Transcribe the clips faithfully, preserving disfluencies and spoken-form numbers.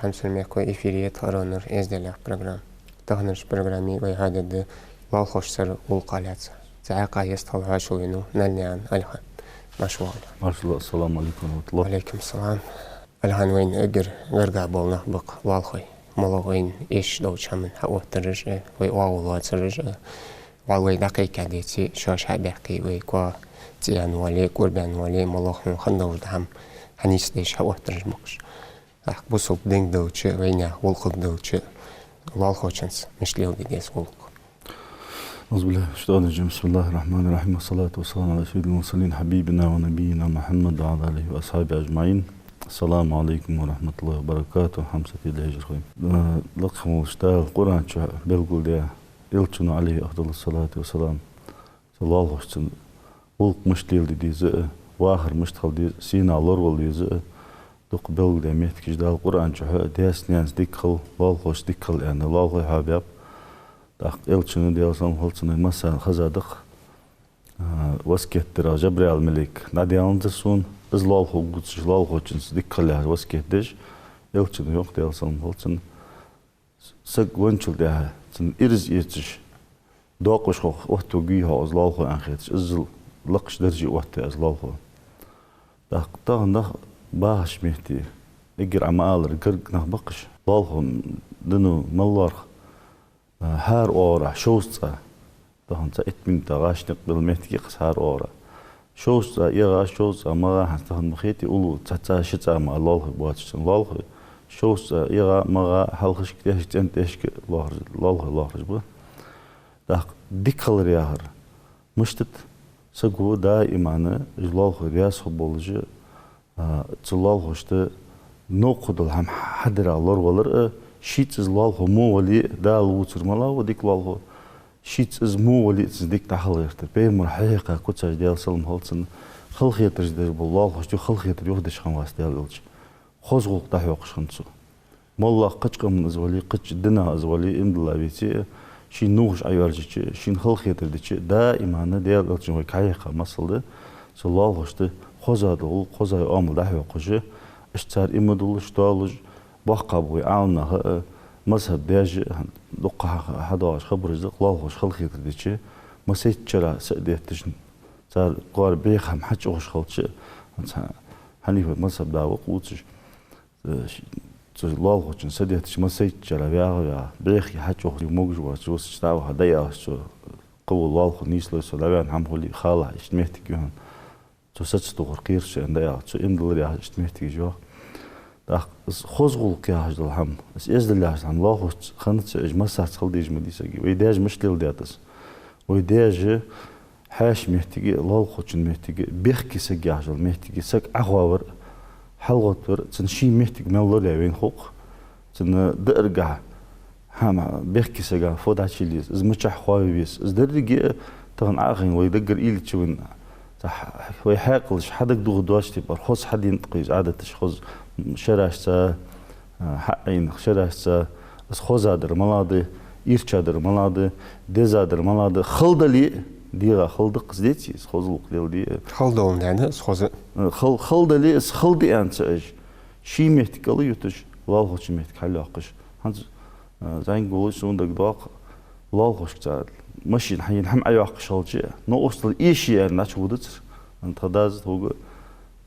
Хьамсара мехкахой, эфире я тхоаронар эздел яха программа. Таханарча программе вай хьадергда лоалахошцара гӀулакха лаьца. Цу хьакъехьа еза хьоашалгӀа венав Наьлнаькъан Алихан. Марша воагӀалва. Маршалла, ассаламу Ӏалайкум ва рахьматуллахӀ. Ва Ӏалайкум салам. Алихан, вайна эггара гаргагӀа бола нах ба-кх лоалахой. МалагӀа вайна эшаш долча хӀаман хьаоттараш а, вай оагӀув лоацараш а, вӀалла вай дӀакхайкаде ца, шоаш хьабаьккхе, вай коа цӀена вале, кӀорбаьнна вале, малагӀа хьона хинна долаш да хӀама хьанийсдеш хьаоттараш ба-кх уж. ТӀаккха бусалба динга далча, вайнаьха гӀулакхага далча, лоалахочунца мишта леладе деза гӀулакх? أعوذ بالله من الشيطان الرجيم. بسم الله الرحمن الرحيم. والصلاة والسلام على سيد المرسلين حبيبنا ونبينا محمد وعلى آله وأصحابه أجمعين. السلام عليكم ورحمة الله وبركاته. Хьамсара телехьажархой. Э, лакха волча Дала Къуръан чу белгалдаь, Элчано, عليه أفضل الصلاة والسلام, цу лоалахошца гӀулакх мишта леладе деза а, вахар мишта хила деза а, сенах лоравала деза а, дукха белгалдаь моттигаш Дала Къуръан чу а, даьца-наьнаца дика хила, лоалахошца дика хила аьнна, лоалахой хьоабаьб. ТӀаккха Элчано, Даьла салам хилда цунна, массанена хеза да-кх, а, васкет дарах Жабраил малейк дӀадаьннадацар сона, из лоалахо гуцаш, лоалахочунца дика хила яхаш васкет деш. Элчано йоах, Даьла салам хилда цунна, саг венначул тӀехьагӀа цунна ираз эцаш, доакъашхо оттавергвий-хьогӀ из лоалахо аьнна хеташ, иззал лакхача дарже оттаву из лоалахо. ТӀаккха тахан нах бахача метте, эггара Ӏа ма аллара, гаргга нах ба-кх уж, лоалахо, дано мел лоархӀ, а, хӀара оагӀорахьа шовзткъа цӀа, тахан цхьа итт минута гӀаш никъ била моттиг я-кх из хӀара оагӀорахьа. Шовзткъа цӀа эгӀа, шовзткъа цӀа магӀа, хӀанз тахан ма хетий, уллув цхьа цӀа, ши цӀа мара лоалахой боацаш цун лоалахой. Шовзткъа цӀа эгӀа, магӀа, хьалхашка, тӀехьашка, цӀен тӀехьашка лоархӀаш, лоалахой лоархӀаш ба. ТӀаккха дика хилар яхар мишта да? Саго даиман уж лоалахой раьза хургболаш, а, цу лоалахошта новкъа дола хӀама хьадарах лоравалар а, шийца из лоалахо во вале а, Дала вувцар малагӀа ва дика лоалахо, шийца из во вале а цунца дика дӀахьалгӀертар. Пайхамара хьехадаь куцаш, Даьла салам хилда цунна, халахетараш деш бола лоалахошта юха халахетар юхадеш хиннавац Даьла Элча. Хоза гӀулакх дӀахьокхаш хиннад цо. МоллагӀа кхыча къаман из вале, кхыча динах из вале, иман дилла веце а, шийна нувхаш Ӏойоаржача а, шийна халахетар дича а, даиман Даьла Элчано вайга хьехадаь масал да, цу лоалахошта хоза дола гӀулакх, хоза оамал дӀахьокхаш, иштта цар иман дуллаш, доаллаш, боккхагӀа ба вай Ӏаламнах а, мазхӀаб даьш а, дукха хьа-, хьадоагӀаш хабараш да-кх, лоалахошта халахетар дича, массайттара са а детташ, цар кхоара бӀеха хӀама хьачуухаш хилча, хӀанз Хьанифай мазхӀаб да ва-кх вувцаш, э, ш-, цу лоалахочун са детташ массайттара вагӀа-вагӀа, бӀеха хьачуухаш, могаш воацаш, вусача дӀаваха, дӀаяхаш цо, кхывола лоалахо нийслой со, дӀаваьнна хӀама хуле а, халахь, иштта моттиг я хьона. Цу саца тухар кхераш аьнна дӀаяхаш, цу иман диллар яхаш иштта моттигаш я-кх. ТӀаккха из хоза гӀулакх яхаш дола хӀама, из эздел яхаш дола хӀама лоалахошца хинна ца, уж массаца хила дезаш ма дий сага. Вай даьша мишта леладаьд из? Вай даьша хьаьша моттиге а, лоалахочун моттиге а бехке саг яхаш йола моттиге саг Ӏохоавар а, хьалгӀоттавар а, цун ший моттиг мел лораяь вайна хов-кх. Цун дааргахьа хӀама бехке сага фу дӀачулеза, из мичахьа хоаве веза, из деррига а тахан Ӏохайна вай даггара уйла йича вайна, цхьа хьа-, вай хьаькъалаш хьадагадоха доацача тайпара хоза хьадена тӀакхувш из Ӏадаташ, хоза шерашца, а, хьаӀайна шерашца, из хоза дар малагӀа да, ийрча дар малагӀа да, деза дар малагӀа да, хала дале а, дегӀа хала да-кх из, деций, из хоза гӀулакх леладе а. Хала доланна даьнна из хоза. Э, хал-, хала дале а, из хала да аьнна ца Ӏеш, ший моттиг кӀал юташ, лоалахочун моттиг хьалйоаккхаш. ХӀанз, э, зӀамига волаш сона дагадоагӀа-кх, лоалахошка цар машина хьаена хӀама Ӏойоаккхаш хилча, новкъостал эше аьнна дӀачуводацар. ХӀанз тха дас тхога,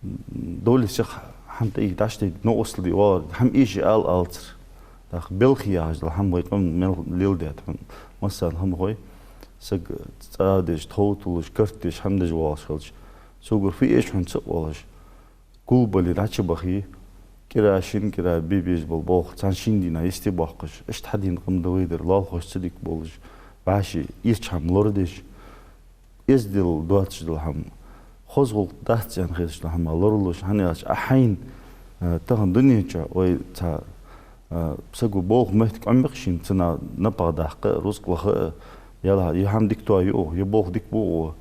м, доли сиха хӀама тӀаийха дӀачудайде, новкъостал де оалар, хӀама эше ала алацар. ТӀаккха белхи яхаш дола хӀама вай къаман мел леладаьд хьона массанахьа ма хой. Саг цӀа деш, тхов туллаш, карт деш, хӀама деш воалаш хилча, цугара фу эш хьона ца оалаш, гулбале дӀачубахе, кӀира шин, кӀира бе безаш бола болх цхьан шин дийнахьа йисте боаккхаш, иштта хьадена къам да вай дар, лоалахошца дика болаш, вӀаший ийрча хӀама лорадеш, эздел доацаш дола хӀама, хоза гӀулакх дац аьнна хеташ дола хӀама лоралуш, хӀана аьлча Ӏа хьайна, э, тахан дунен чу вай цхьа, э, саго болх, моттиг Ӏомабе-кх шийна, цунах напагӀа даккха а, рузкъ лаха а, е ла-, е хӀама дика тоаюв укхо, е болх дика бу укхо,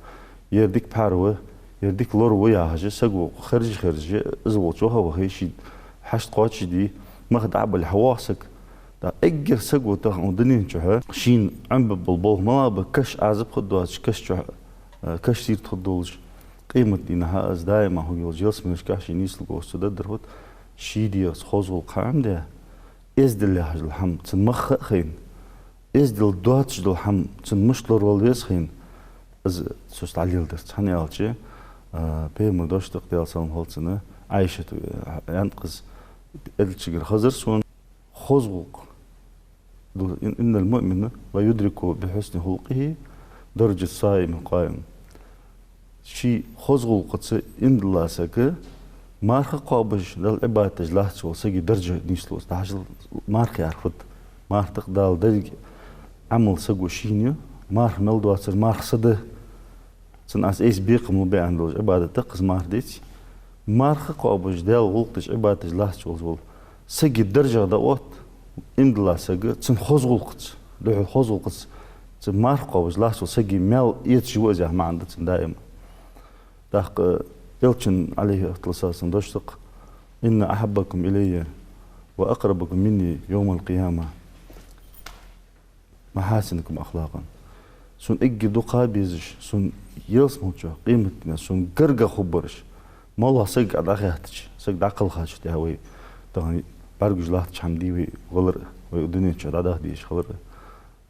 ер дика пхьар ва, ер дика лорава яхаш, саго хержа-хержа, из волча ваха-вахе, ший хьашт кхоачашде, мах дӀа а бале, хьавоагӀа саг. ТӀаккха эггара саго тахан дунен чухьа шийна Ӏомабе бола болх малагӀа ба, каш Ӏазап хургдоацаш, каш чухьа, э, каш сийрда хургдолаш, къематдийнахьа из даима хургйолча ялсмалешкахьа ший нийслургволаш цо дергдар фуд, ший дегӀаца хоза гӀулакх хьаӀомадаь, эздел яхаш дола хӀама цун мах а хайна, эздел доацаш дола хӀама цун мишта лоравала веза хайна, из цо дӀалеладаьр. Цхьана аьлча, а, пайхамара дош да-кх, Даьла салам хилда цунна, Ӏайшата, а, аьннад-кх из, элчагара хазар сона, хоза гӀулакх ду, إن المؤمن ليدرك بحسن خلقه درجة الصائم القائم. Ший хоза гӀулакхаца иман дилла саг марха кхоабаш, Далла Ӏибадат деш латташ вола сага даржа нийслу из. ДӀахьажал, марха яхар фуд? Марха да-кх Дала деррига Ӏамал саго шийна ю, марха мел доацар марха са да. Цунна аз айса бекхам лу бе аьнна долаш Ӏибадат да-кх из марха, деций. Марха кхоабаш, Даьла гӀулакх деш, Ӏибадат деш латташ волаш вола сага даржагӀа дӀаотт иман дилла саг цун хоза гӀулакхаца, духхьал хоза гӀулакхаца, цу марха кхоабаш латташ вола сага маьл эцаш ва из яха маӀан да цун даим. ТӀаккха Элчан, عليه الصلاة والسلام, дош да-кх: إن أحبكم إلي وأقربكم مني يوم القيامة محاسنكم أخلاقا. Сона эггара дукха безаш, сона ялсмалча, къематдийнахьа сона гаргагӀа хургбараш моллагӀа саг дӀахаьттача, саг дӀакхалхачул тӀехьагӀа, вай тахан бӀаргагуш латтача хӀама дий вай гӀалар а, вай дунен чу дӀадаха дезаш хилар а.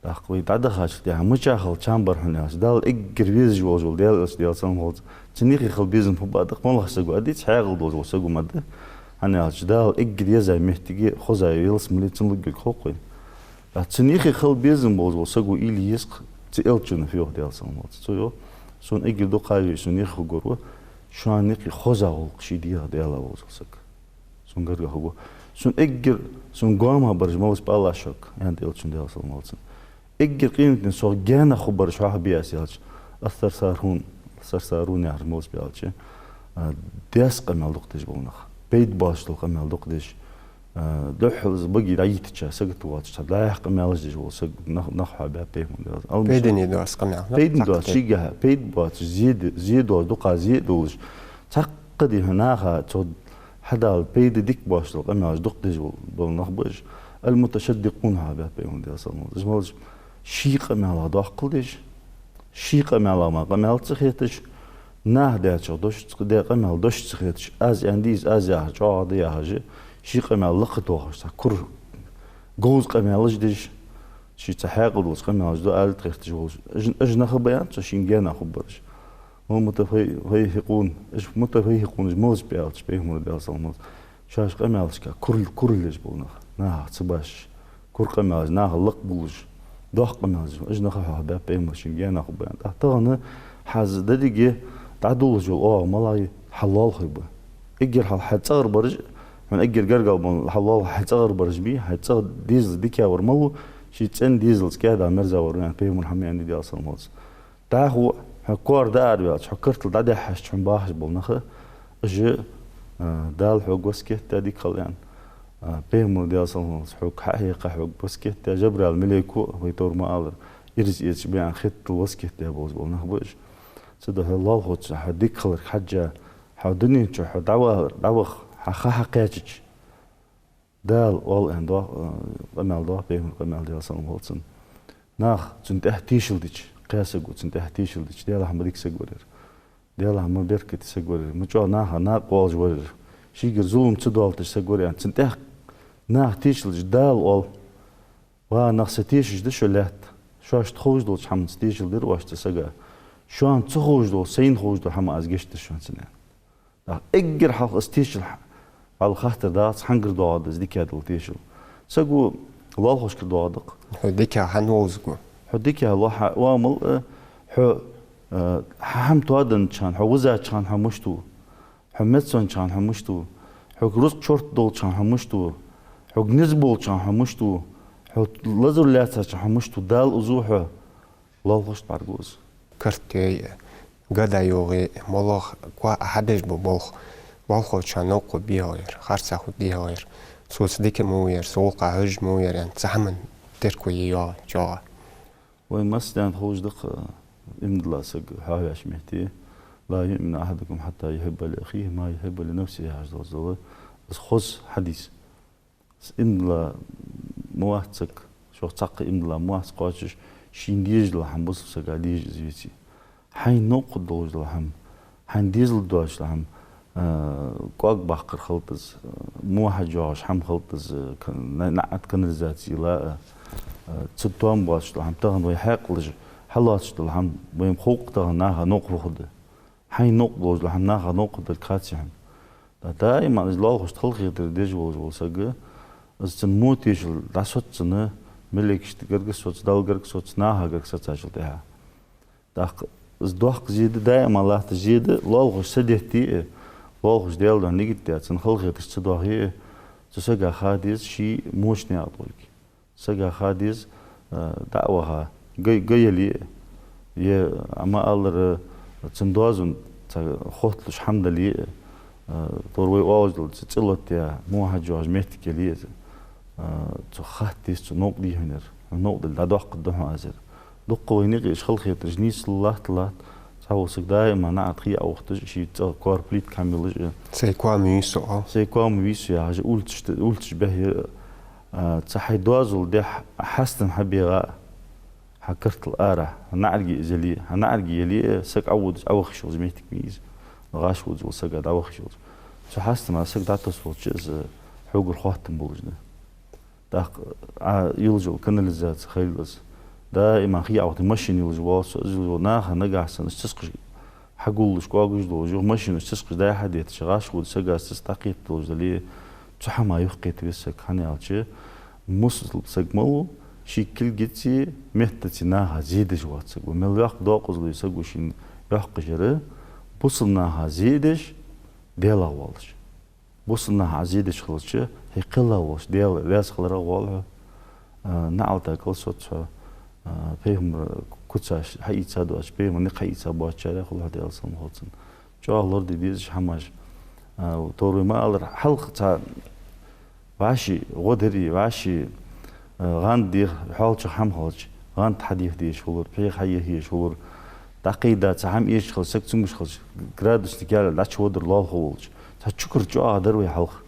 ТӀаккха вай дӀадахачул тӀехьагӀа мича хила чам бар хьона аьлча, Далла эггара везаш волаш вола Даьла Элча, Даьла салам хилда цунна, цун юхе хила безам фу ба да-кх? МоллагӀа саго а, деций, хьаькъал долаш вола саго ма да. ХӀана аьлча Дала эггара еза моттиг хоза ялсмале, цун лургйолга хов-кх вайна. ТӀаккха цун юхе хила безам болаш вола саго уйла е еза-кх цу Элчано, фу йоах Даьла салам хилда цунна. Цо йоах: сона эггара дукха везаш, сона юхе хургвар ва, шоана юкъе хоза гӀулакх ший дегӀа Даьла волаш вола саг. Сона гаргагӀа хургва. Сона эггара, сона гоама бараш малаш ба аьлча шуга, аьннад Элчано, Даьла салам хилда цунна, эггара къематдийнахьа сох гаьна хургбараш хьоахабе аз аьлча, الثرثارون, الثرثارون яхар малаш ба аьлча, а, даьсса къамаьл дукха деш бола нах, пайда боацаш дола къамаьл дукха деш, а, духхьал из баге дӀайийтача сагота воацаш, цхьа дӀаяхьа къамаьлаш деш вола саг, нах, нах хьоахабаьб пайхамара, Даьла салам хилда цунна. Пайдане доаца къамаьл, пайдане доаца, цхьаккха шийгахьа пайда боацаш, зе де-, зе доацаш, дукха зе долаш, цхьаккха дийхьа наха цо хьадала пайда дика боацаш дола къамаьлаш дукха деш бола, бола нах ба уж. المتشدقون хьоахабаьб пайхамара, Даьла салам хилда цунна. Уж малаш ба? Ший къамаьлах доккхал деш, ший къамаьлах мара къамаьл ца хеташ, наха даьчох дош ца, даь къамаьлах дош ца хеташ, аз аьннадий из, аз яхар чӀоагӀа да яхаш, ший къамаьл лакха тохаш, цхьа кура говза къамаьлаш деш, ший цхьа хьаькъал долаш къамаьлаш ду ала тӀехӀитташ волаш. Уж, уж нах а ба аьннад цо шийна гаьна хургбараш. والمتفيهقون, уж мутафайхӀикъунаш малаш ба аьлча, пайхамара, Даьла салам хилда цунна, шоаш къамаьлашка курал, курал еш бола нах, нахах ца башаш, кура къамаьлаш, нахах лакха буллаш, доккха къамаьлаш, уж нах а хьоахабаьб пайхамара, шийна гаьна хургба аьнна. ТӀаккха тахан хьа деррига дӀадолалуш йола оагӀув малагӀа я? Хьа лоалахой ба. Эггара хьалха хьай цӀагӀара бараш, хьона эггара гаргара бола хьа лоалахой, хьай цӀагӀара бараш бий, хьай цӀагӀа дезал дикагӀвар малув, ший цӀен дезалца кӀаьда мерзагӀвар ва аьнна, пайхамара хьа ма аьннадий, Даьла салам хилда цунна. ДӀахо хьо кора дӀаарабаьлча, хьо картал дӀадехьача хьона бахаш бола нах а, уж, а, Дала хьога васкет даьд дика хила аьнна, а, пайхамара, Даьла салам хилда цунна, хьога хьахьекха хьога васкет даьд, Жабраил малайко а, вай товр ма аллара, ираз эцаш бе аьнна хеттал васкет даь болаш бола нах ба уж. Цудухьа лоалахочунца хьо дика хиларга хьежжа, хьо дунен чу хьо дӀавалар, дӀаваха, хьа ха хьакхаьчача, Дала оал аьнна доагӀа, э, къамаьл доагӀа, пайхамара къамаьл, Даьла салам хилда цунна. Наха цунна тӀехьа тешал дича, кхаь саго цунна тӀехьа тешал дича, Даьлахьа ма дика саг вар ер, Даьлахьа ма беркате саг вар ер, ма чӀоагӀа наха накъа оалаш вар ер, шийгара зулам ца доалийташ саг вар ер аьнна, цунна тӀехьа наха тешал дича, Дала оал: ва нах, са тешаш да шо лаьтта, шоашта ховш долча хӀаманца тешал дир оаш цу сага, шоана ца ховш дола, сайна ховш дола хӀама аз гешт дир шоана цунна аьнна. ТӀаккха эггара хьалха из тешал хьа-, хьалха хаттар дагӀац, хьангара доагӀа да из дикагӀа дола тешал. Саго лоалахошкара доагӀа да-кх. Хьо дикагӀа хӀана вовзаргва? Хьо дикагӀа ло-, хьа-, оамал, э, хьо, э, хьа хӀама тоаденнача хана, хьо визача хана хьо мишта ва, хьо мецвеннача хана хьо мишта ва, хьога рузкъа чорта долча хана хьо мишта ва, хьога низ болча хана хьо мишта ва, хьо лазар лаьцача хана хьо мишта ва, Дала узу хьо лоалахошта бӀаргагу из. Карт йой, гада йогӀий, моллагӀа кхоа хьадеш ба болх, лоалахочоа новкъа хургба дехар, харцахьа хургба дехар. Соца дика ма ва ер, со гӀулакха хьожаш ма ва ер аьнна, цу хӀаман терко е йоагӀий чӀоагӀа? Вай массанена ховш да-кх, иман дилла саг хьоахаваьча метте: لا يؤمن أحدكم حتى يحب لأخيه ما يحب لنفسه, яхаш долаш дола из хоза хьадис. Иман дилла ма вац саг, шух цхьаккха иман дилла ма вац кхоачаш, шийна дезаш дола хӀама бусалба сага дезаш из веце. Хьайна новкъа долаш дола хӀама, хьайна дезал доацаш дола хӀама, А, кӀоаг баккхар хилда из, а, мохьаж йоагӀаш хӀама хилда из, а, кан-, на-, наӀарга канализаци йила, а, а, цу тоам боацаш дола хӀама тахан вай хьаькъалаш хьалоацаш дола хӀама, вайна ховкх тахан наха новкъа хургда. Хьайна новкъа долаш дола хӀама наха новкъа хургдар кхаций хьона. Да, даим из лоалахошта халахетар деш волаш вола саг, из цун мо тешал дӀасоц цунна, малейкашта гарга соц, Далла гарга соц, наха гарга сецачул тӀехьагӀа. ТӀаккха из доккха зе да, даим латташ зе да, лоалахошта са детта а, лоалахошта Даьла духьа нигат даь, цунна халахеташ ца доахе а, цу сага ха деза ший моча наькъа тӀа волга. Сага ха деза, а, дӀа а ваха, га, га яле а, е, ма аллара, цун доазон цхьа хотталуш хӀама дале а, а, тхьовра вай оалаш дола цӀи лоаттаяь, мохьаж йоагӀаш моттиг яле а, а, цу хатта деза цу новкъа дий хьона ер, хьона новкъа дале дӀадоаккхаргда хьона аз ер. Дукха вайна юкъе уж халахетараш нийслу латт, латт. Цхьавола саг даим наӀарга хий Ӏоухийташ, ший цӀагӀа кора плитка хӀама йолаш, э, сай коа ма вий со, а? Сай коа ма вий со яхаш, улицаш, улицаш бехье, а, цу хьай доазол дехьа хьастам хьабегӀа, хьа картал арахьа, хьа наӀарга из яле, хьа наӀарга яле, саг Ӏоводаш, Ӏовахаш йолаш моттиг ма йий из. ГӀаш водаш вола сага дӀавахаш йолаш. Цу хьастама саг дӀатоссаволча из хьогара хоттам болаш да. ТӀаккха Ӏа йолаш йола канализаци хилалца. Даим хий Ӏоухийта машина йолаш вола со, из йолаш вола наха нагахьа санна цискаш хьагуллуш, кӀоагаш долаш, юха машинаш цискаш дӀай-хьай детташ, гӀаш вода сага цис дӀакхеташ долаш дале, цу хӀама юхакхета веза саг, хӀана аьлча, мусалба саг малув, ший кулгаца, меттаца наха зе деш воаца саг ва. Мел йоккха доакъазло я саго шийна йоаккхаш яр, бусалба наха зе деш, Даьлах воалаш. Бусалба наха Ӏа зе деш хилча, хье кхелла волаш, Даьла раьза хиларах воал хьо. А, наӀалт кӀалсоц хьо, а, пайхамара куцаш хьаийца доацаш, пайхамара никъ хьаийца боацачарех хул хьо, Даьла салам хилда цунна. ЧӀоагӀа лораде дезаш хӀамаш. А, тхьовра вай ма аллара, хьалха цхьа вӀаший гӀо дир, вӀаший, а, гӀанд деха, хьоалчагӀа хӀама хилча, гӀанд хьадеха дезаш хулар, пхьегӀа хьаеха езаш хулар. ДӀакхийда цхьа хӀама эшаш хилча, саг цамогаш хилча, градусник яле дӀачуводар лоалахо волча. Цхьа чукар чӀоагӀа дар вай хьалха.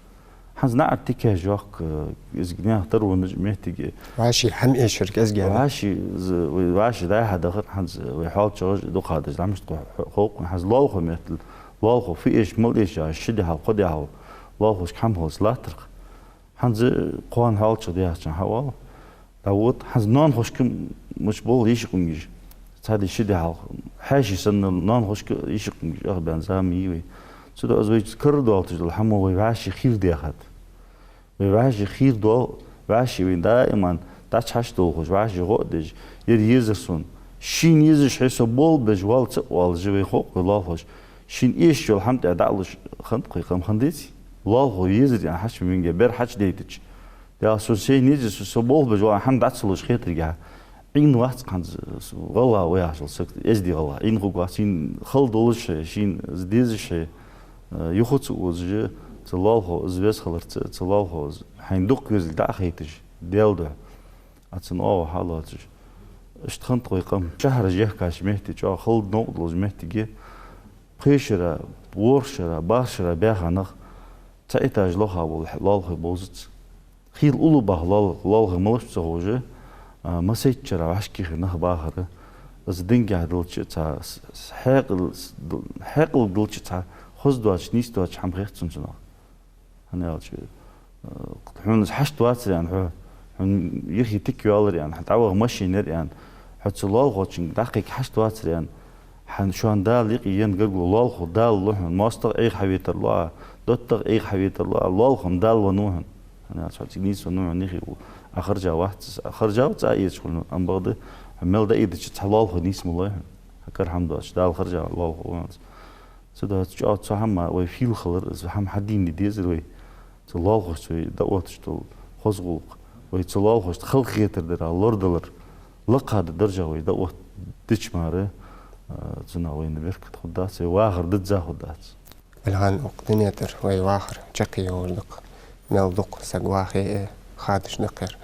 ХӀанз наӀарга тика хьежа йоахк, э, из гнех тара ваннаж моттиге. ВӀаший хӀама эшар кӀезига. ВӀаший, з-, вай вӀаший дӀай-хьа дахар, хӀанз вай хьоалчагӀаш дукха даж, дӀа мишта хо-, хо-, ховкх, хӀанз лоалахо меттел, лоалахо фу эш, мала эш, ши ди хьал, кхо ди хьал, лоалахошка хӀама хилча латтарх. ХӀанз кхоана хьоалчагӀа дехача хьавоал. ДӀавода, хӀанз ноанахошка мича бола йиша къонгаш. Цхьа ди, ши ди хьалха. Хьаьший санна ноанахошка йиша къонгаш, ах бен зама йий вай. Цудухьа аз вайца карара доалийташ дола хӀама вай вӀаший хийра дехад. Вай вӀаший хийра дола, вӀаший вайна даиман дӀачухьашдолхаш, вӀаший гӀо а деш, ер езар сона. Шийна езаш хье со болх беш вала ца а воалаш, вай ховкх вай лоалахоша. Шийна эшаш йола хӀама тӀа дӀа а луш хиннад-кх вай, къам хиннадеций? Лоалахо езар аьнна хьача минге бер хьачудайтача. Даьла, со сайна еза, со, со болх беш вала хӀама дӀа ца луш хетаргахьа, Ӏийна вац-кх хӀанз гӀалгӀа ва яхаш вола саг, эздий гӀалгӀа. Ӏийна хургвац, шийна хала долаш хье, шийна из дезаш хье, э, юха ца озаш, цу лоалахо из веза хиларца, цу лоалахо из хьайна дукха везалга дӀа а хайташ, Даьла духьа. А цун оагӀув хьалоацаш. Иштта хиннад-кх вай къам. Шахьараш ехкача метте, чӀоагӀа хала новкъа долча моттиге, пхе шера, ворхӀ шера, бархӀ шера баьха нах цхьа этаж лоха бола лоалахой бовзац. Хийла уллув баха лоал-, лоалахой малаш ба ца ховш, а, массайтта шера вӀашагӀкхийтта нах бахар. Из динагахьа долча цхьа с-, с-, хьаькъал, с-, дл-, хьаькъалга долча цхьа хоза доацаш, нийса доацаш хӀама хет сона цунах. ХӀана аьлча, э, хьона из хьашт вацар аьнна, хьо, хьона юхе тика йоаллар аьнна, хьа дӀаваха машина яр аьнна, хьо цу лоалахочунга дӀакхайка хьашт вацар аьнна, хьа шоана Дала юкъе енна гаргало лоалахо Дала лу хьона, моастагӀа Ӏайха хьаветар лу Ӏа, доттагӀа Ӏайха хьаветар лу Ӏа, лоалахо-м Дала веннав хьона. ХӀана аьлча хьо цига нийса веннав хьона, юхе а хьо харжа вац, харжа вац Ӏа эцаш хуле, амма бакъда, хьо мел дӀаийдача цхьа лоалахо нийса ма лой хьона. Хьа кара хӀама доацаш, Дала харжа лоалахо ва хьона. Цудухьа чӀоагӀа цу хӀаман вай хийла хилар, из хӀама хьадийна де дезар вай. Цу лоалахошца вай дӀаотташ дола хоза гӀулакх, вай цу лоалахошта халахетар дар, лорадалар, лакха да даржа вай дӀаоттадича мара, а, цунах вайна беркат хургдац, вай вахар дизза хургдац. Валхан, укх дунен тӀара вай вахар чаккхе йолаш да-кх. Мел дукха саг вахе а, хадаш да-кх ер.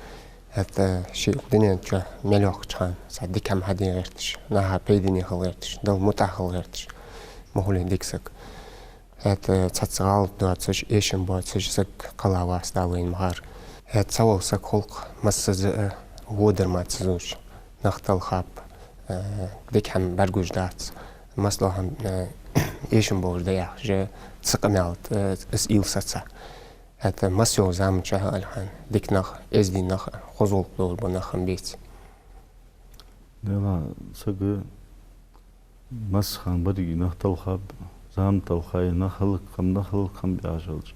ХӀаьта ший укх дунен чу мел йоаккхача хана цхьа дика хӀама хьаде гӀерташ, наха пайдане хила гӀерташ, Далла мутӀахьа хила гӀерташ ма хулий дика саг. ХӀаьта цхьацца гӀалат доацаш, эшам боацаш саг кхелла вац, Дала вайна ма гӀар. ХӀаьта цхьавола саг хул-кх массаза а водар мара ца зувш, нах талхаб, э, дика хӀама бӀаргагуш дац. Масала хӀама, э, Эшам болаш да яхаш, цу къамаьла тӀа, э, из уйла саца. ХӀаьта масса йолча заман чухь а, аьлча, дика нах, эздий нах, хоза гӀулакх долаш бола нах хиннабац. Делахь сага масса хана берригаш нах талхаб, зама талхай, нах хӀалакхиннаб, нах хӀалакхиннаб яхаш хилча,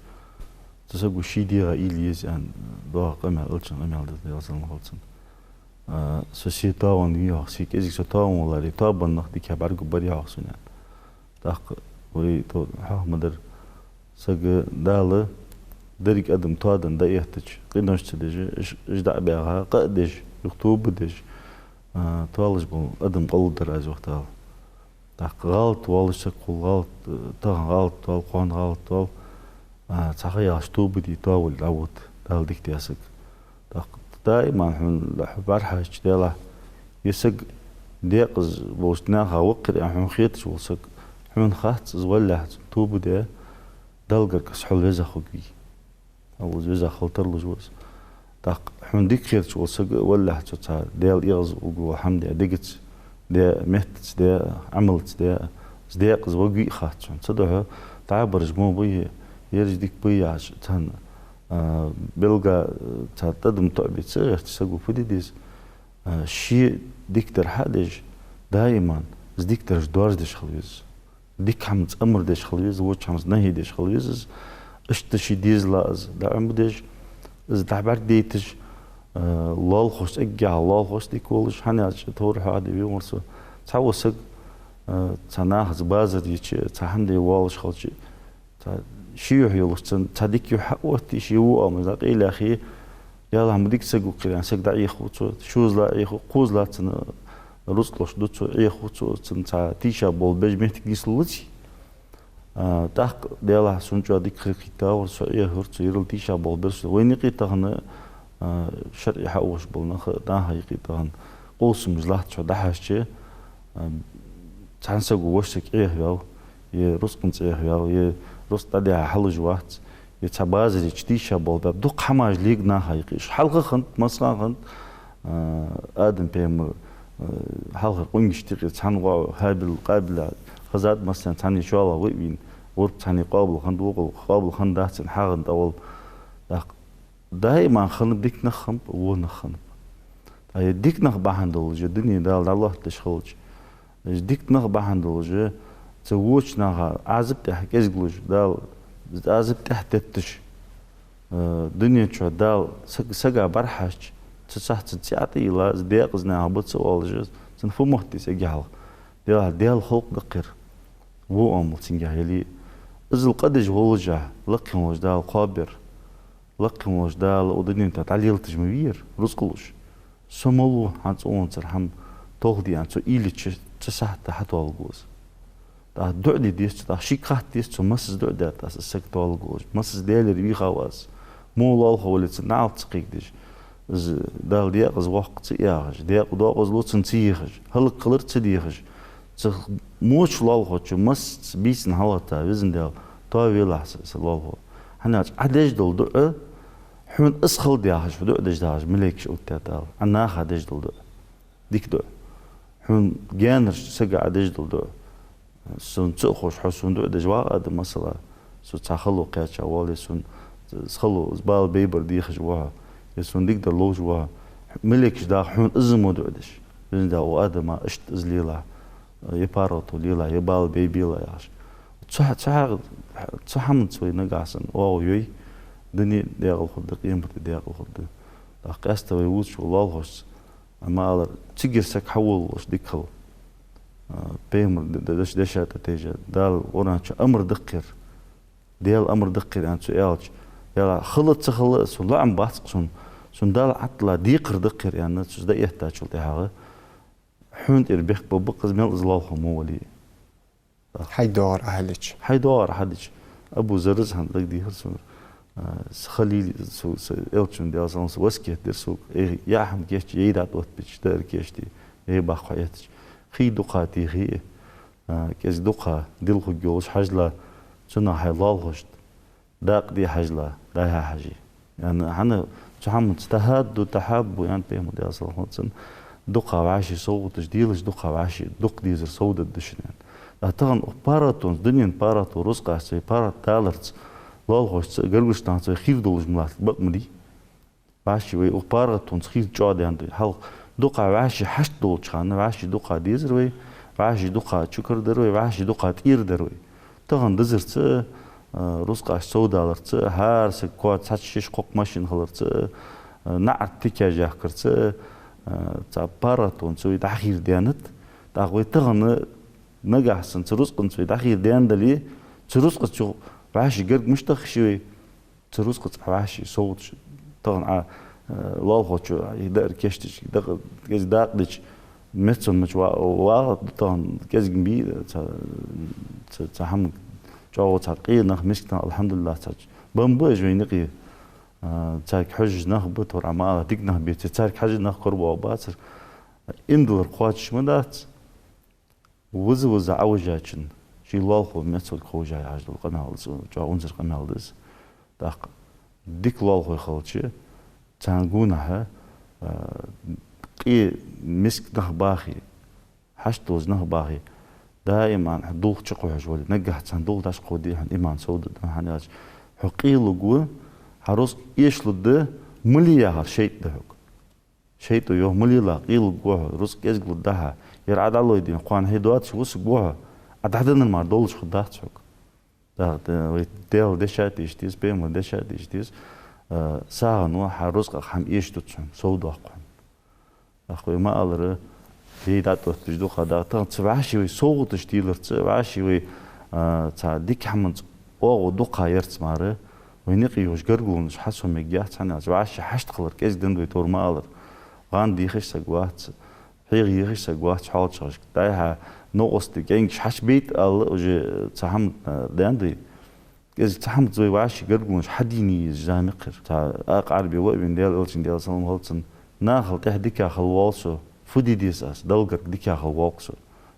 цу саго ший дегӀа уйла е еза аьнна доагӀа къамаьл, Элчан къамаьл да, Даьла салам хилда цунна. А, со се тоавенна вий-хьогӀ, се кӀезига со тоавенна валаре, тоабенна нах дикагӀа бӀаргагургба-кх со, аьнна. ТӀаккха вай тхо хьоахадаьр сага Дала деррига адам тоаденна дӀаэттача, къинош ца деш, уж, уж дӀа а баьха, къа а деш, юха тоба деш, а, тоалуш бола адам къоаладир Аз, йоах Дала. ТӀаккха гӀалат воаллаш саг хул, гӀалат, э, тахан гӀалат воал, кхоана гӀалат воал, а, цхьа ха яьлча тоба де, тоавала дӀавода, Дала дика даь саг. ТӀаккха даим хьона, хьо бӀарахьежача, Даьлахь, ер саг декъаза болча наха ваккхар аьнна хьона хеташ вола саг, хьона хац из, валлахь, цун тоба де, Далла гарга из хьол веза хургвий. Аллахӏ из веза хила тарлуш ва из. ТӀаккха хьона дика хеташ вола саг, валлахь, цо цхьа Даьла эгӀаза вугаргвола хӀама де, дегаца де, меттаца де, Ӏамалца де, из декъаза варгвий хац хьона. Цудухьа дӀабараш мо бий, ераш дика бий яхаш, цхьан, а, белгала, а, цхьа тӀадам тоӀабе ца гӀерташ саго фу де деза? А, ше дикадар хьадеш, даим из дикадараш доаржадеш хила веза. Дика хӀаманца амар деш хила веза, воча хӀаманца нахӀи деш хила веза из. Иштта ший дезала из дӀаӀомадеш, из дӀабӀаргадайташ, а, лоалахошца, эггара лоалахошца дика волаш, хӀана аьлча тховра хьоахаде венавар со. Цхьавола саг, а, цхьа нахаца базар йича, цхьа хӀама де воаллаш хилча, цхьа ший юхь йолаш цунна цхьа дика юхь хьаоттае, ше во оамал дӀакъайлаяхе, Даьлахь, ма дика саг ва-кх ер аьнна, саг дӀаӀехаду цо, шозлагӀа Ӏехаду, кхозлагӀа цунна рузкъ луш ду цо, Ӏехаду цо, цунна цхьа тийшаболх беш моттиг нийслулаций. А, тӀаккха, Даьлахь, сона чӀоагӀа дика хила кхийттавар, со Ӏехавир, цо ерал тийшаболх бир сона. Вайна юкъе тахан, а, шарӀе хьаухаш бола нах, наха юкъе тахан къовсамаш латт шоана дӀахьежача, а, цхьан саго вокх саг Ӏехаваьв, е рузкъанца Ӏехаваьв, е рузкъ дӀадихьа хьалуш вац, е цхьа базар йича тийшаболх баьб, дукха хӀамаш лег наха юкъе. Уж хьалха хиннад, массахана хиннад, а, Адам пайхамар, а, хьалхарча къонгашта юкъе цхьана воӀ ХӀабил, Къабила хезад, массанена цхьанне шоллагӀа ва а вийна, вурд цхьанне къоабал хиннад, вокхал къоабал хиннадац аьнна хьагӀ тӀаволла. ТӀаккха даим хиннаб дика нах хиннаб, во нах хиннаб. ТӀаккха ер дика нах бахьан долаш, ер дуне Дала дӀалоаттадеш хилча, уж дика нах бахьан долаш, цу воча наха Ӏазап тӀехьа кӀезиглуш, Дала Ӏазап тӀехьа тетташ, э, дунен чу Дала саг-, сага бӀарахьежача, цу сахьте цунна цӀи тӀайилла, из декъаза наха ба ца оалаш, цунна фу мотт деза эггара хьалха? Даьлахь, Даьла халкъ да-кх ер, во оамал цунгахь яле а. Иззал къа деш воллашехь, лакхе волча Дала кхоабаьб ер. Лакхе волча Дала укх дунен тӀа дӀалелаташ ма вий ер, рузкъ луш. Со малав хьона цӀонцара хӀама толхаде аьнна, цо уйла йича, цу сахьте хьатоалургва из. ТӀаккха дуӀа де деза цо, тӀаккха шийга хатта деза цо, масаза дуӀа даьд аз, из саг тоалургволаш, масаза Даьлагара вийхав аз. Во лоалахо вале, цунна наӀалт ца кхайкадеш, из Дала декъаза воаккх ца яхаш, декъа доакъазло цунна ца ехаш, хӀалакхилар ца дехаш, цу воча лоалахочоа массаза бийсан хьалгӀатта, Везан Даьла, тоавелахь са, са лоалахо. ХӀана аьлча Ӏа деш дола дуӀа, хьона из хилда яхаш, хьо дуӀа деш дахаш, малейкаш оттадаьд Дала. Ӏа наха деш дола дуӀа, дика дуӀа. Хьона гаьнарча сага Ӏа деш дола дуӀа. Сона ца а ховш, хьо сона дуӀа деш вагӀа, Адам, масала, со цхьа хало кхаьча воалле, сона, с-, хало, с-, бала байбар дехаш ва хьо, е сона дикадар ловш ва хьо. Малейкаш даха хьона из мо дуӀа деш. Везан Даьла, укх Адама иштта из лелахь, е паргӀато лелахь, е бала байбелахь яхаш. Цу хьа-, цу хьа-, цу хӀаманца вай нагахьа санна оагӀув йой, дуне декъала хургда, къемата ди декъала хургда. ТӀаккха къаьстта вай вувцаш вола лоалахошца, амма алар, цигара саг хьаволалуш дика хила. А, пайхамара д-, д-, деш-, деша тӀа тайжа, Дала Къуръан чу амар да-кх ер. Даьла амар да-кх ер аьнна цо аьлча, Даьла, хила а ца хила а, сона лоӀам бац-кх сона, сона Дала Ӏаттала декхар да-кх ер аьнна, цо из дӀаэттачул тӀехьагӀа, хьона тӀера бехк бергба-кх из, мел из лоалахо мо вале а. Хьай доагӀар Ӏа хьадича. Хьай доагӀар Ӏа хьадича. Абу Зарра хӀанз дагадехар сона, а, са халил, со, са Элчан, Даьла салам хилда цунна, васкет дир сога. Э, яа хӀама кийчъе, е дӀатӀаоттабича, даар кийчде, е баккха хьаэттача. Хий дукха техе, а, кӀезига дукха дилла хургйолаш хьажал, цунах хьай лоалахошта дакъа де хьажал, дӀа-хьа хьажий. Яъни, хӀана, цу хӀаманца тахӀадду, тахьаббу, аьннад пайхамара, Даьла салам хилда цунна, дукха вӀаший совгӀаташ делаш, дукха вӀаший, дукха дезар совдергда шун, аьнна. ТӀаккха тахан укх паргӀатонца, дунен паргӀато, рузкъашца, вай паргӀато даларца, лоалахошца, гаргарча нахаца вай хийра долаш ма латт, бакъ ма дий. ВӀаши вай укх паргӀатонца хийра чӀоагӀдаьннад вай. Хьалха дукха вӀаши хьашт долча хана, вӀаши дукха дезар вай, вӀаши дукха чукар дар вай, вӀаши дукха тӀера дар вай. Тахан дизарца, а, рузкъаш совдаларца, хӀара саг коа цхьацца шиш-кхокх машин хиларца, а, наӀарга текаш яхкарца, а, цу паргӀатонца вай дӀахийра даьннад. ТӀаккха вай тахан нагахьа санна цу рузкъанца вай дӀахийра даьнна дале, цу рузкъаца юха вӀаши гарга мишта хила йиш я вай? Цу рузкъаца Ӏа вӀаши совгӀаташ, тахан Ӏа, э, лоалахочо, э, даар кийчдича, дакъа, кӀезига дакъа дича, мецвенна мича ва-, вагӀа, тахан кӀезига бий, ца, ца, ца хӀама чӀоагӀа цхьа къе нах, миска нах, алхьамдулиллахӀ, цхьа бамба уж вайна юкъе, э, царга хьожаш нах ба, тхьовра Ӏа ма аллара, дика нах беций, царга хьажа нах корабоагӀа бацар. Иман дилар кхоачаш ма дац. Виза-виза Ӏовижачун ший лоалахо мецварг ховш я яхаш дола къамаьл да из, чӀоагӀа унзара къамаьл да из. ТӀаккха дика лоалахой хилча, царна гонахьа, а, къе миска нах бахе, хьашт долаш нах бахе, даим хьо дулх чукхухьаш вале, нагахьа царна дулх дӀакховде хьона иман совдоаккх, хӀана аьлча хьо къе лургва, хьа рузкъ эшалургда, мала яхар шайтӀа да хьога. ШайтӀо йоах, мала лургда, къе лургва хьо, рузкъ кӀезига лургда хьа. Ер Ӏа дӀалойде, кхоана хье доацаш вусаргва хьо, Ӏа дӀаденнар мара долаш хургдац хьога. ТӀаккха вай Даьла дешаш а тийша деза, пайхамара дешаш а тийша деза, а, сагӀа ва, хьа рузкъах хӀама эшадоаккх хьона, совдоаккх хьона. ТӀаккха вай ма аллара, ей дӀатӀаотташ дукха да. Тахан цу вӀаши вай совгӀаташ теларца, вӀаши вай, а, цхьа дика хӀаманца оагӀув дукха ярца мара, вайна юкъе йолаш гаргалонаш хьасомаергьяц, хӀана аьлча вӀаши хьашт хилар кӀезига деннад вай, тхьовра ма аллара. ГӀанд ехаш саг вац, хьегӀа ехаш саг вац хьоалчагӀашка. ДӀай-хьа новкъостий кӀаьнгаш хьачубейта аьнна уже цхьа хӀама, а, даьннад вай. КӀезига цхьа хӀаманца вай вӀаши гаргалонаш хьадийна езаш зама я-кх ер. Цхьа акха Ӏарбе ва а вена, Даьла Элчан, Даьла салам хилда цунна, нахал тӀехьа дика хила воал со, фу де деза аз, Далла гарга дика хила воал-кх со.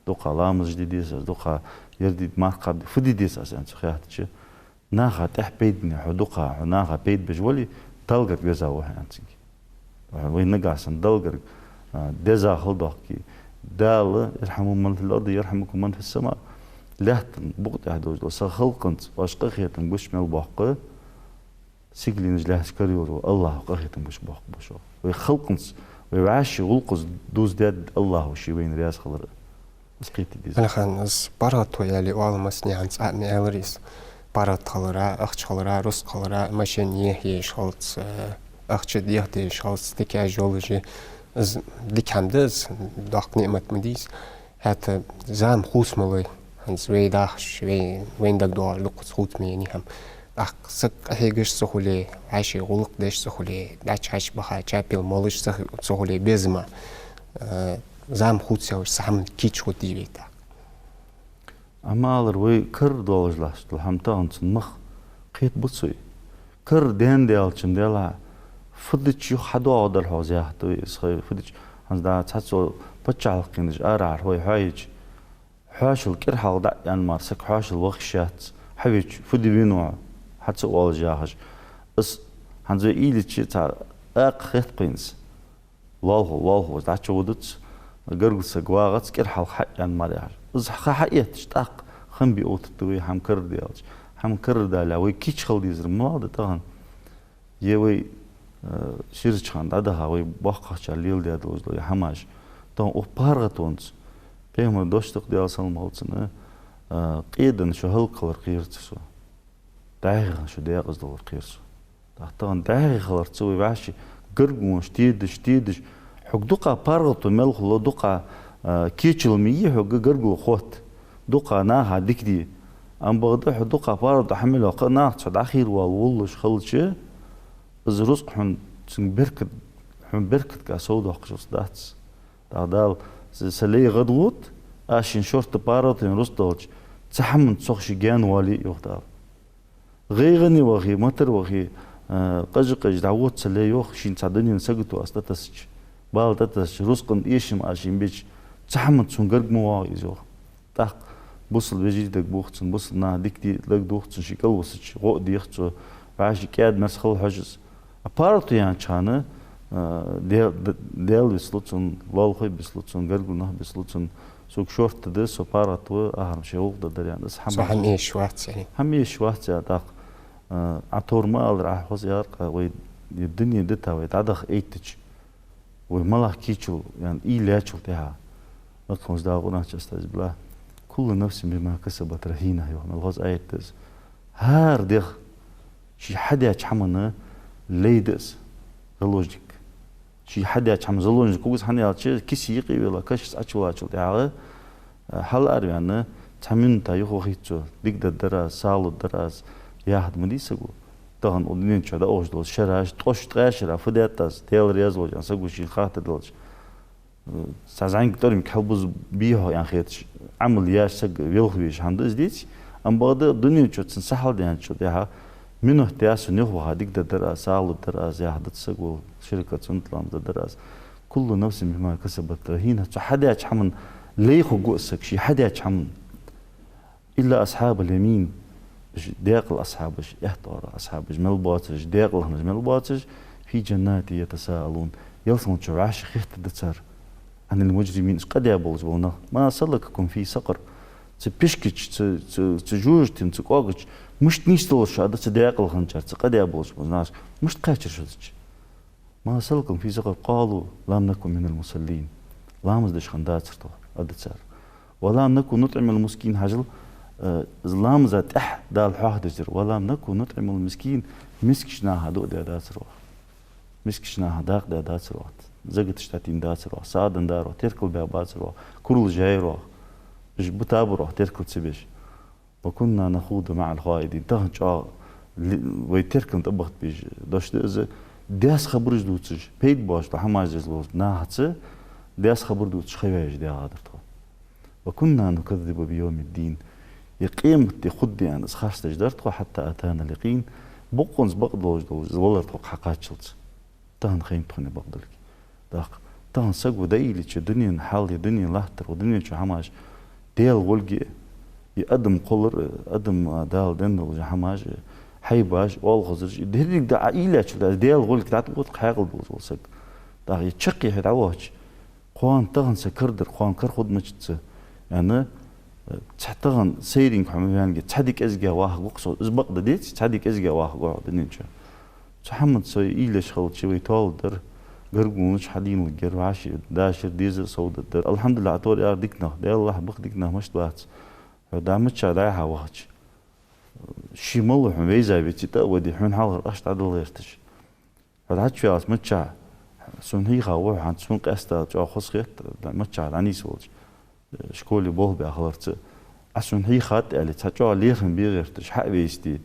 Дукха ламазаш де деза аз, дукха ер де, марха кхаба де, фу де деза аз аьнна цо хаьттача, наха тӀехьа пайдане хьо дукха, хьо наха пайда беш вале, Далла гарга веза ва хьо аьннад цунга. Вай нагахьа санна Далла гарга, а, деза хила доахке, Дала, «ارحموا من في الأرض يرحمكم من في السماء», лаьттан букъа тӀа долаш дола са халкъанца оаш къахетам гуш мел боаккх, сигаленаш лаьтташ кара йолаш вола АллахӀа къахетам гуш боаккх ба шоана. Вай халкъанца, вай вӀаши гӀулакхаца дувзадергда АллахӀа ше вайна раьза хилар. Из кхетаде деза. Алихан, из паргӀато яьле оал массанена, цкъа а ма аьлар из. ПаргӀата хилара, ахча хилара, рузкъа хилара, машен еха езаш хилац, ахча деха дезаш хилац, дика яжолажи. Из дика хӀама да из, доккха ниӀмат ма дий из. ХӀаьта зама хувца ма лой. ХӀанз вай дахаш, вай, вайна дагадоагӀаш дукхаза хувца ма енай хӀама. ТӀаккха саг къахьегаш ца хуле, вӀаши гӀулакх деш ца хуле, дӀачу-хьачу баха чапел молаш ца хи-, ца хуле безам ба. Э, зама хувцаялаш цхьа хӀама кийча хургдий вай тӀаккха? Амма алар вай карара доаллаш латташ дола хӀама тахан цун мах кхетабу цо. Карара даьнна даьлча-м даьлахьа, фу дича юха хьадоагӀаргдар хьона из яхад вай, из хай фу дича, хӀанз да цхьацца паччахьалкхенаш арахьара вай хьоахайича, хьоашал кӀира хьалха дӀа а яьнна мара саг хьоашал ваха йиш яц, хьавеча, фу де венав хьо, хьа ца оалаш яхаш. Из хӀанз вай уйла йича цхьа акха хет-кх вайна из. Лоалахо, лоалахо из дӀачуводац, гаргара саг вагӀац, кӀира хьалха хьа а яьнна мара яхаш. Из ха хьаэттача тӀаккха хам бе оттаргда вай, хӀама карара даьлча. ХӀама карара далале вай кийча хила дезар малав да тахан? Е вай, э, ширача хана дӀадаха вай боккхагӀчар леладаь долаш дола е хӀамаш. Тахан укх паргӀатонца, пайхамара дош да-кх, Даьла салам хилда цунна, э, къе денна шо хӀалакхилар кхер ца со. ДӀаьха денна шо декъаза далар кхер со. ТӀаккха тахан дӀаьха хиларца вай вӀаши гаргалонаш тедаш, тедаш, хьога дукха паргӀато мел хуле, дукха, а, кечал ма йий хьога гаргало хотта, дукха наха дика де. Амма бакъда хьо дукха паргӀато хьа мел йоаккхе, нах цхьа дӀахийра вала волалуш хилча, из рузкъа хьона цунга беркат, хьона беркатага совдоаккхаш дац. ТӀаккха Дала, са, са лай гӀадгӀуд, аз шийна шортта паргӀатонна рузкъа далча, цхьа хӀаманца цох ше гаьна вале а, йоах Дала. ГӀайгӀане вахе, матара вахе, а, къажа-къажа дӀавода са лай, йоах, шийна цхьа дунен сагото аз тӀатессача, бала тӀатессача, рузкъан эшам аз шийна бича, цхьа хӀаманца цунна гарга ма воагӀа из, йоах. ТӀаккха бусалба вежарий дагабоах цунна, бусалба наха дика де дагадоах цунна, ше кӀалвисача, гӀо а дех цо, вӀаши кӀаьда-мерза хила хьож из. А паргӀато яьннача хана, А, Дел-, Д-, Даьла бицлу цунна, лоалахой бицлу цунна, гаргара нах бицлу цунна. Сога шортта да, со паргӀата ва, ахарам ший гӀулакх дергдар, яхаш, из хӀама. Со хӀама эшаш вац, яхаш. ХӀама эшаш вац, яхаш, тӀаккха. А, Ӏа тховра ма аллара, Ӏа хоза яхар-кх, вай ер дуне дита вай дӀадаха эттача, вай малагӀа кийчо, яхаш, уйла яьчул тӀехьагӀа. Лакхвеннача Дала Къуръан чу, астагӀфируллахӀ: «كل نفس بما كسبت رهينة», йоах, мел хоза аят да из. ХӀара дегӀ ший хьадаьча хӀаман лай да из, заложник. Ший хьадаьча хӀаман заложник хургва из, хӀана аьлча кисе юкъе вела, кашаца Ӏочувеллачул тӀехьагӀа, а, хьалараваьнна, цхьа минута юха вахийта цо, дика дергдар аз, сагӀа лургдар аз, яхар ма дий саго. Тахан укх дунен чу дӀаухаш дола шераш, ткъош ткъаь шера фу даьд аз, Даьла раьза волча саго шийна хаттар делча, цхьа зӀамига тӀормиг хьалбузабий-хьогӀ, яхаш хеташ, Ӏамал еш саг велха везаш хӀама да из, деций? Амма бакъда дунен чу цун са хьалдаьнначул тӀехьагӀа, минута даьд сона юха ваха, дика дергдар аз, сагӀа лургдар аз, яхаш дац саго, ши ракаӀат суннат ламаз дергдар аз. «كل نفس بما كسبت رهينة». Цу хьадаьча хӀаман лай хургва из саг, ший хьадаьча хӀаман. «إلا أصحاب اليمين». Уж декъала асхьабаш, аьттув дола асхьабаш мел боацараш, декъала хиннараш мел боацараш, «في جنات يتساءلون». Ялсмала чу вӀаши хеттаргда цар. «عن المجرمين», уж къа даь болаш бола нах. «ما سلككم في سقر». Цу пишка чу, цу, цу, цу жожагӀатен, цу кӀоага чу мишта нийсделар шо, аргда цу декъала хинначар, цу къа даь болаш болча нахаша, мишта кхаьчар шо цу чу? «ما سلككم في سقر؟ قالوا لم نك من المصلين». Ламаз деш хиннадацар тхо, аргда цар. «ولم نك نطعم المسكين», хьажал, э, ламаза тӀехьа Дала хьоахадеш дар: «ولم نك نطعم المسكين», мискача наха дуӀа даь дацар оаха. Мискача наха дакъа даь дацар оаха. Закат дӀатийна дацар оаха, сагӀа денна дар оаха, теркал баь бацар оаха, куралаш яьяр оаха. Уж бутабар оаха теркал ца беш. «وكنا نخوض مع الخائضين». Тахан чӀоагӀа ли-, вай теркална тӀабахийта безаш дош да из, даьса хабараш дувцаш, пайда боацаш дола хӀамаш деш болча нахаца, даьса хабар дувцаш ха ваьнна дегӀадар тхо. «وكنا نكذب بيوم الدين». Е къематди хургда аьнна, из харцдеш дар тхо, «حتى أتانا اليقين». Бокъонца бакъдолаш долаш валар тхо кхы хьакхаччалца. Тахан хайнад тхона бакъдолга. ТӀаккха тахан саго дӀаийлача дунен хьал, е дунен латтар, укх дунен чу хӀамаш, Даьла гӀолга, е адам кхоллар, адам, а, Дала денна долча хӀамаш, хьайбаш, оалхазараш, деррига дӀа Ӏа уйла яьчул тӀехьагӀа Даьла гӀолга дӀатӀавода-кх хьаькъал долаш вола саг. ТӀаккха е чаккхе хьо дӀавахача, кхоана тахан са кара дар, кхоана кара хургда мачтаца, яхаш, э, цхьа тахан сайренга хьо ма ваьннагӀа, цхьа ди кӀезигагӀа вахаргва-кх со. Из бакъда, деций, цхьа ди кӀезигагӀа вахаргва хьо дунен чу. Цу хӀаманца уйла еш хилча, вай тоаладар, гаргало чу хьадийналургьяр, вӀаши дашар, дезар совдаргдар. АлхьамдулиллахӀ, тховра яр дика нах, Даьла лахь ба-кх дика нах, мишта бац. Хьо дӀа миччахьа дӀа-хьа вахача, ше малав хьона вайза, веце тӀа а ваде, хьона хьалхара ахча дӀадала гӀерташ. Хьо дӀачуваьлча миччахьа, сона хьийха ва хьо, хӀанз сона къаьстта чӀоагӀа хоза хет, миччахьа дӀанийсвелча, школе болх баь хиларца. Ӏа сона хьийхад аьле, цхьа чӀоагӀа лерхӀам бе гӀерташ, хьа а вайсте,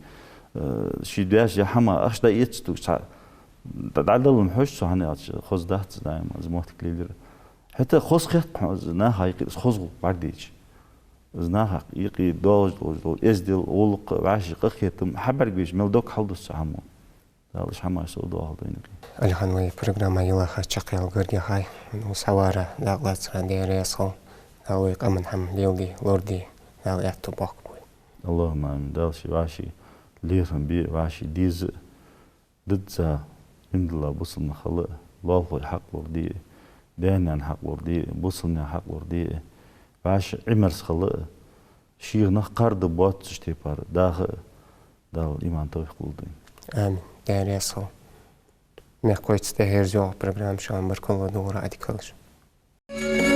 э, ше даьча хӀаман ахча дӀаэца тугаш цхьа дӀа-, дӀадала хьож цо, хӀана аьлча хоза дац даим из моттиг лелаяр. ХӀаьта хоза хет-кх хьона из наха юкъера, из хоза гӀулакх бӀаргадайча. Из наха юкъе долаш, долаш дола эздел, гӀулакх, вӀаши къахетам, хьабӀаргавайча мел дог хьалдус цу хӀамо. Дала уж хӀамаш совдоахалда вайна юкъе. Алихан, вай программа йилаха чакхъяла гаргга яхай. Вай схьаварах дакъа лацарах Даьла раьза хилва. Дала вай къаман хӀама леладе, лораде, Дала аьттув боаккхалба вай. АллахӀумма амин. Дала ший вӀаший лерхӀам бе, вӀаший деза, дизза, иман дилла бусалба нах хила, лоалахой хьакъ лораде, даь-наьна хьакъ лораде, бусалба наьха хьакъ лораде, вӀаший Ӏимерза хила, шийх нах кхардаш боацача тайпара даха, Дала иман, товфикъ лулда вайна. Амин. Даьла раьза хилва. Мехкахой, цу тӀа хӀерзоагӀа программа шоана баркал лу, дуллара Ӏадика хилда шун.